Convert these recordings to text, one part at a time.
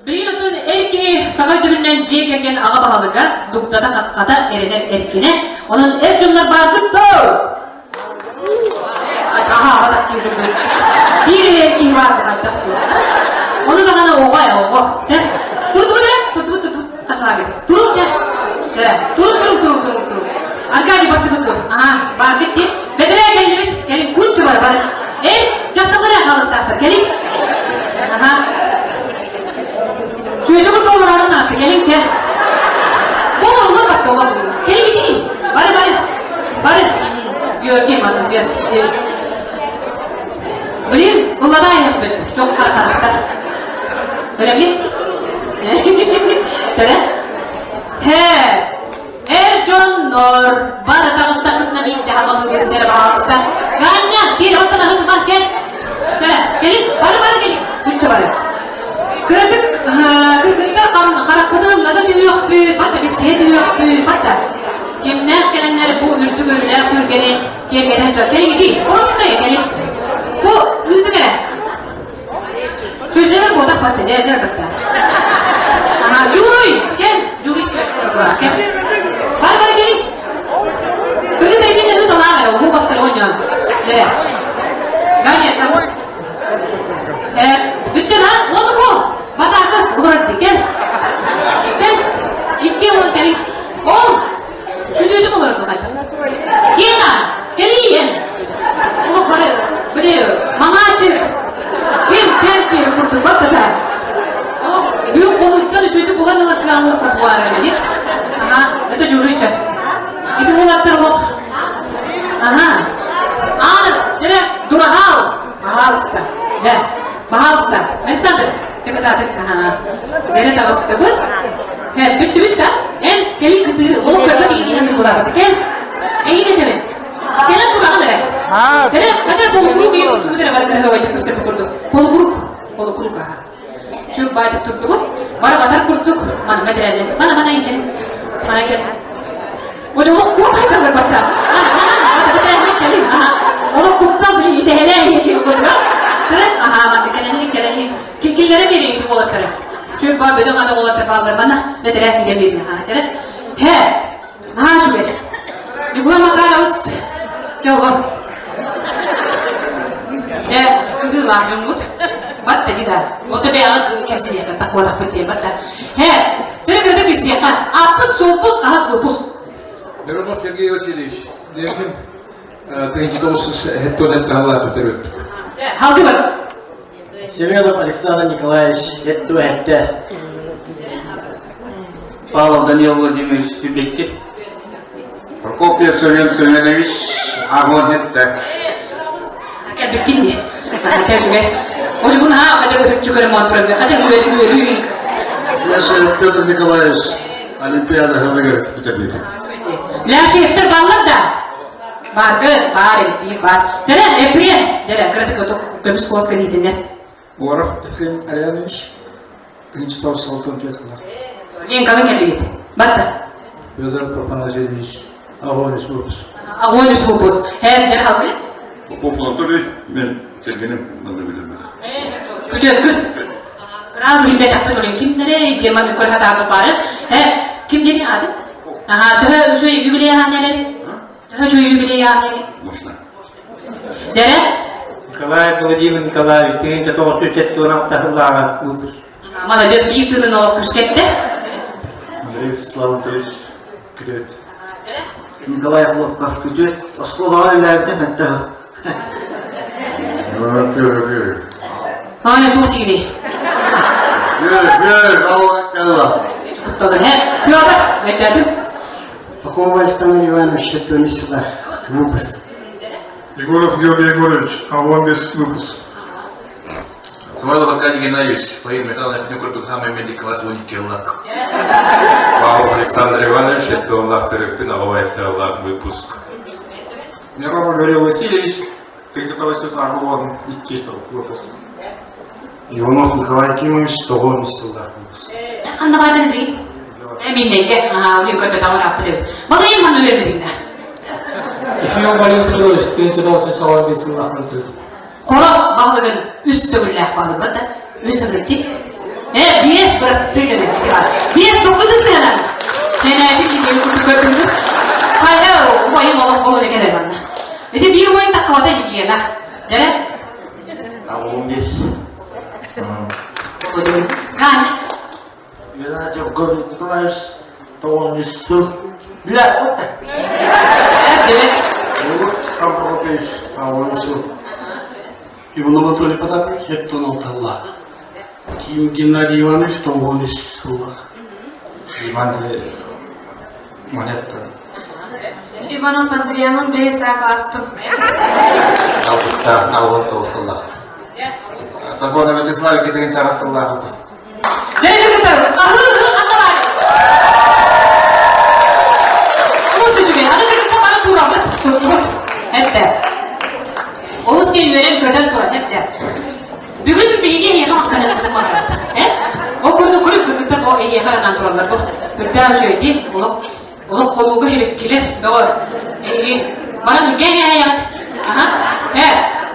Билигин отон эр киһи саха өйдөбүлүнэн дьиэ кэргэн аҕа баһылыга, дугдата-хаххата эрэнэр эркинэ. Онон эр дьоннор бааргыт доо! Аха, аҕа киһи курдук. Биир эр киһи баар хайдах туох. Ону даҕаны оҕо ээ, оҕо. Чэ, турдубут эрэ, турдубут, турдубут. Хатылаабыт. Турук чэ. Эрэ, турук, турук, турук, турук, турук. Аркадий бастакы тур. Аха, бааргыт дии. Бэтэрээ кэллибит. Кэлин кунча бар, бар. Эй, дьахталлара хаалыктаахтар, кэлин. Аха. Чүөчэ курдук олорорун ааты, кэлин чэ. Ол олор барта олор. Кэлин итини. Бары, бары. Бары. Георгий молодец. Блин, ылланаайыппыт. Чоқ хара-харахтар. Бэлэмҥит? Чэрэ? Хэ, Эр дьоннор, бары таҕыстахпытына биирдэ хаҕылыыбыт дьэрэ баҕаста. Ганя, киир оттон аһытыма, кэл. Кэлэ, кэлин, бары бары кэлин. Кучча бары. Кыратык кыргыттар харахпытын ыллата түһүөхпүт, батта билсиһэ түһүөхпүт, батта. Кимнээх кэлэннэр бу үрдүк өрүлээх түргэни киэргэтэн дьон. Кэлин ити, орустай кэлин. Бу ыытык эрэ. Чүжелер буотах батта, дьээдэр батта. Ага, Журуй, кел, Журуй кел. Бар бар кел. Күргү тайгин ыты талаан эрэ, улуу бастар ойнон. Дere. Ганя, тамыс. Э, бүттэ да, оны бу. Батакыс, уларды, кел. Кел. Икки олор келин. Ол, күтүөтүм олорду хайта. Кена, кэлиен. Олох бары, били, маҥаачы, ким кем ким курдук баттата. Олох бүгүн хонууттан үчүгүйдүк булан ылар кыаҕылык курдук били. Ага, это журуйча. Ити булаттар олох. Ага. Аана, дьэ, дураһаал. Пожалуйста. Дьэ, пожалуйста. Александр, чакатаатык. Ага. Дьэ, таҕыстыбыт. Бүттүбүт да? Эн кэлин кытыы олох көрбөт иҥиһэн булаабыт. Кэл. Эйин этэбин. Кэлэн тураҕын эрэ. Кэлэн, хотя полукруг ийэ курдук эрэ бары кырыһабайдык көстөр курдук. Полукруг. Полукруг аха. Чүл байтык турдубут. Бары батар курдук. Мана бэдэрэллэн. Мана мана иһин. Мана кэл. Олох кук чалыр бата. Олох куктан били итэһэлээ иһи курдук. Аха, мана кэлэн кэлэн Кикиллэрэ биэриҥ ити уолаттары. Чүл ба бөдөҥ ада уолаттар бааллар мана бэтэрээ киирэн биэрдин хаа чэрэ. Хэ, наһаа үчүгэй. Егор Макарович, чэ олор. Дьэ, кыһыылаах дьоммут. Батта ди да. Ото бэйэҕит кэпсиэххэ такуолахпыт диэн батта. Хэ, чэрэ кырдык билсиэххэ. Ааппыт суоппут хаһас выпуск. Миронов Сергей Васильевич, Левин, 1900 таһалаах бүтэрбит. Халды бар. Семенов Александр Николаевич эттэ Павлов Даниил Владимирович Түбекки. Прокопьев Семен Семенович Агон этте. Кэлбиккин дии. Чэ үчүгэй. Одьугун аа хотя бы үчү көрө монтурам. Хотя бы үөрүү үөрүү. Ляшев Петр Николаевич Олимпиада хылыгыр бүтэрбит. Ляшевтер баллар да. Бааргы баар биир баар. Дьэрэ, эприэ. Дьэрэ, кыратык оту көмүс куоска диитиннэр. Уаров Ефрем Арианович, 1964 сыллар. Ленканы кэллигит. Батта. Федор Папанасьевич, Огонь выпуск. Огонь выпуск. Э, дьэр халбы. Попов Анатолий, мен кэргэним манна билэрбин. Күтүөккүн. Сразу билбэтэхпит олин кимнэрэ диэман көрө хатаабыт баары. Э, ким диэни аты? Аха, төһө үчүгэй юбилей ахан Төһө юбилей ахан Можно. Дьэрэ? Николаев Владимир Николаевич, 1976 сыллааҕы выпуск. Молодец, биир тыынын олох күскэтте. Андрей Вячеслав Анатольевич, күтүөт. Николай Хлопков күтүөт оскуолаҕа үлэлээбитэ мөлтөх. Аня туох тиини? Кутталар, he? Федор, өйдөтүм. Попова Александр Иванович Тунисова выпуск. Егоров Георгий Егорович, АОН выпуск. Самойлов Аркадий Геннадьевич, Фаил Михайлович, курдук хамай медик класс уникелла. Павлов Александр Иванович, это төрөппүн аҕа выпуск. Миронов Гаврил Васильевич, 1982 сыл выпуск. Иванов Николай Кимович, тоҕо сыллаах выпуск. Ханна баарын дии? Миннейге, улин көрбөтөҕөр ааппыт эбит. Балайым манна үлэлириҥ да. Ефимов Валерий Петрович, 1995 сыллаах төрүт. Хоро баһылыгын үс төгүллээх баһылыгар да, үс азыртип. Э, биэс бырастыы гына. Биэс дохсун ыстыгана. Кэнээти киһи курдук көрдүҥүт. Хайа, убайым олох болон кэлэр манна. Ити биир убайым таххабата гигиена. Дэрэ? 85. Кан. Геннадий Николаевич 93 сыл. Бля, вот так. Степан Прокопьевич 93 сыл. Иванов Анатолий Потапович, 76 Ким Геннадий Иванович 93 сыллаах. Иван Монетта. Иванов Андрианов бэйэ саакаастым. Алгыстаах 69 сыллаах. Сафонов Вячеслав Екатерин чаҕас сыллаах выпуск. Олус диэн үөрэн-көтөн туран эптэ. Бүгүн биһиги эһиэхэ махтаныахпытын баҕарабыт. Э? Ол курдук күрүк кыргыттар бу эһиэхэ анаан тураллар бу. Үрдээх үчүгэйдиин олох олох хонууга хибиккилэр бөҕө. Эһиги баран үргэ эһээйэҕит. Аха. Э,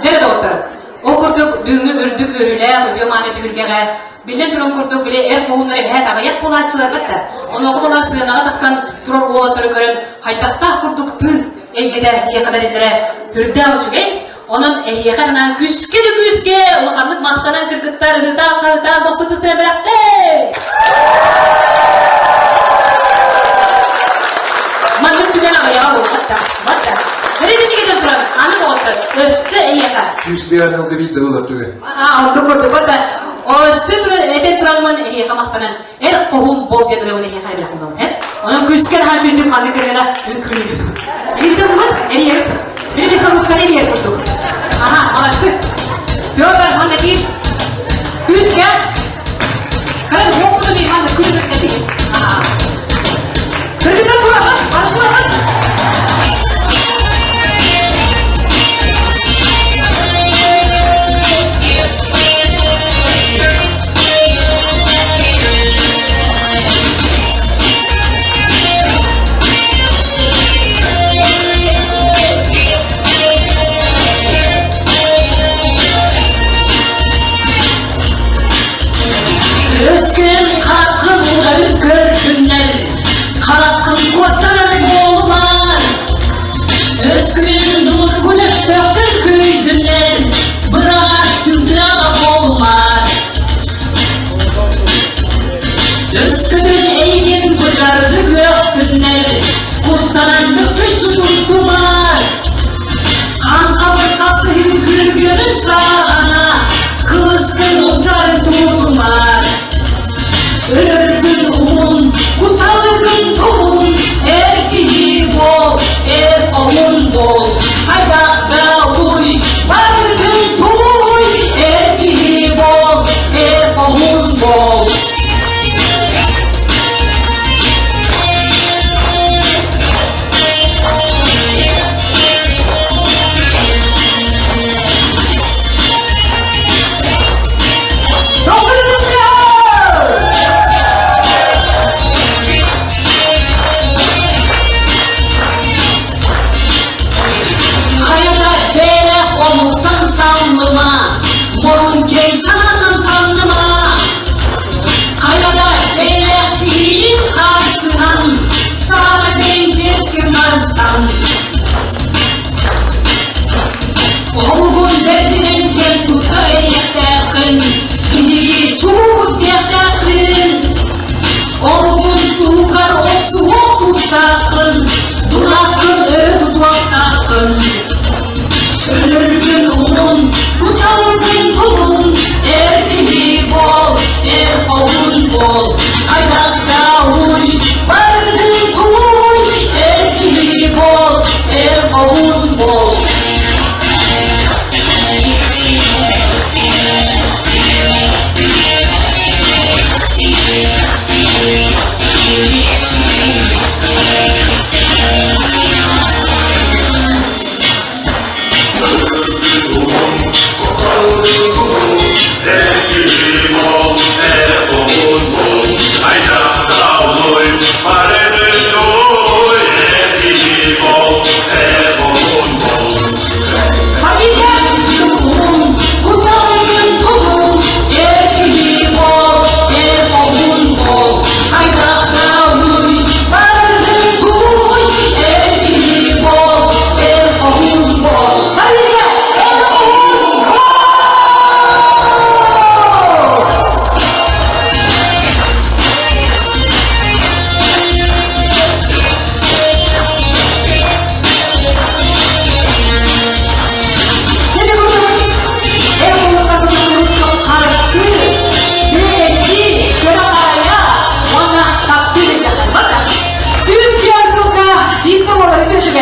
дьэ доҕотторум. Ол курдук бүгүҥҥү үрдүк үөрүүлээх үтүө мааны түһүлгэҕэ биллэн туран курдук били эр хоһууннар эбэһээт аҕыйах буолааччыларбыт да онуоха буолан сыанаҕа тахсан турар уолаттары көрөн хайдахтаах курдук тыын эйгэтэ биһиэхэ бэриллэрэ үрдээх үчүгэй. Онон эһиэхэ анаан күскэ да күүскэ улаханнык махтанан кыргыттар ыһытаан-хаһытаан дохсутустара бэлэхтэй! Маннык түгэн аҕыйаҕа буолбат да, бат да. Эрэ туран, аны доҕоттор, өссө эйиэхэ. 105 сылга биирдэ буолар түгэн. Аа, ордук курдук, бат да. Өссө туран, этэн тураммын эһиэхэ махтанан, эр хоһуун бол диэн ырыабын эһиэхэ эбилэх хоннобун, һэ? Онон күскэ наһаа сүүтүк маннык кыргына үҥкүүлүүбүт. Илиитэ булбут, эрийэбит. Били соруктан эрийэр курдук. Аха, молодцы. Петр, манна киир. Күскэ. Кырын, уоппутун манна күлүмүт этик. Аха. Кыргыттар турабыт, бары турабыт. Өскөн хатқын көркүннер, Қарақын куоттарар буолумар. Өскөн нургун өстөктөр күйдүннер, Быраат түнтүраға болумар. Өскөтүн эйген быдарды көктүннер, Куттанан мөкчү чутуртумар. Қан қабыр қапсыһын күргөнүн саҕана, Кылыскын утары тутумар. Өргүн уһун, куталыгын туһун, Эр киһи бол, эр хоһун бол, Хайдахта уй, баргын туй, Эр киһи бол, эр хоһун бол.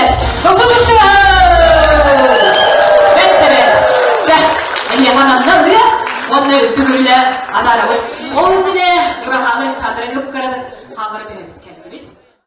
бэрт! Дохсун Бэрт да бэрт! Чэ, эһиэхэ манна ырыа уонна үрдүк үрүлэ атаарабыт.